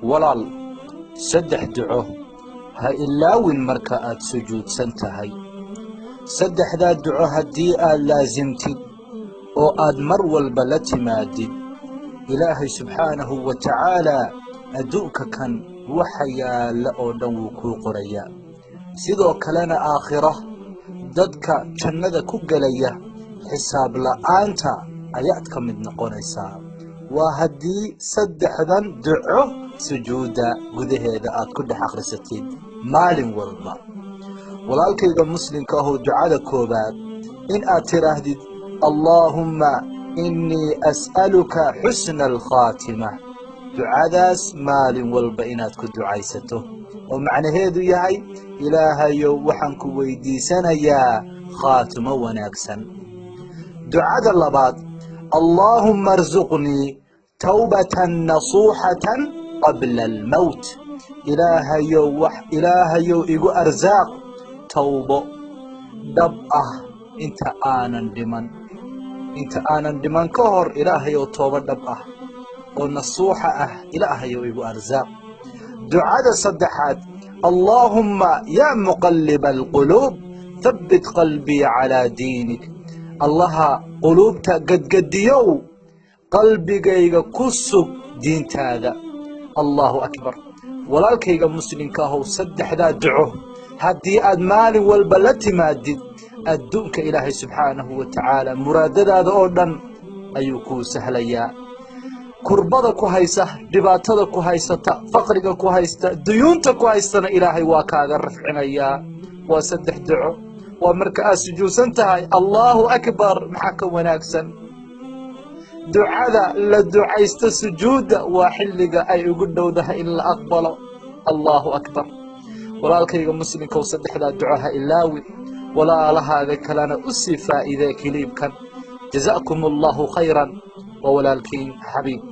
Walaal, saddex duco ha ilaawin marka aad sujuudsan tahay. Saddexdaa duco haddii aad laasimtid oo aad mar walba la timaadid, Ilaahay subxaanahu wa tacaalaa adduunka kan waxa yaalla oo dhan wuu kuu qorayaa. Sidoo kalena aakhira dadka jannada ku gelaya xisaab la'aanta ayaad ka mid noqonaysaa. Waa haddii saddexdan duco sujuudda gudaheeda aad ku dhex akhrisatid maalin walba. Walaalkayga muslimka ahow, ducada koowaad in aad tidhaahdid: "Allaahumma innii as'aluka xusna alkhaatima." Ducadaas maalin walba inaad ku ducaysato, oo macnaheedu yahay: Ilaahayow, waxaan ku weydiisanayaa khaatimo wanaagsan. Ducada labaad: "Allaahumma arsuqnii tawbatan nasuuxatan qabla almowt." Ilaahayow, igu arsaaq tawbo dhab ah inta aanan dhiman. Inta aanan dhiman ka hor, Ilaahayow, toobo dhab ah oo nasuuxa ah Ilaahayow igu arsaaq. Ducada saddexaad: "Allaahumma yaa muqalliba alquluub, thabbit qalbii calaa diinik." Allaha quluubta gadgadiyow, qalbigayga ku sug diintaada. Allahu akbar! Walaalkayga muslimka ahow, saddexdaa duco haddii aad maalin walba la timaadid, adduunka Ilaahay subxaanahu wa tacaala muraadadaada oo dhan ayuu kuu sahlayaa. Kurbada ku haysa, dhibaatada ku haysata, faqriga ku haysta, duyuunta ku haystana Ilaahay waa kaaga rafcinayaa. Waa saddex duco, waa marka aad sujuudsan tahay. Allahu akbar! Maxaa ka wanaagsan ducada la ducaysto? Sujuudda waa xilliga ay ugu dhowdahay in la aqbalo. Allahu akbar! Walaalkayga muslimkow, saddexdaa duco ha ilaawin. Walaalahaaga kalena u sii faa'iidee clipkan. Jazaakum Allahu khayran. Waa walaalkiin Xabiib.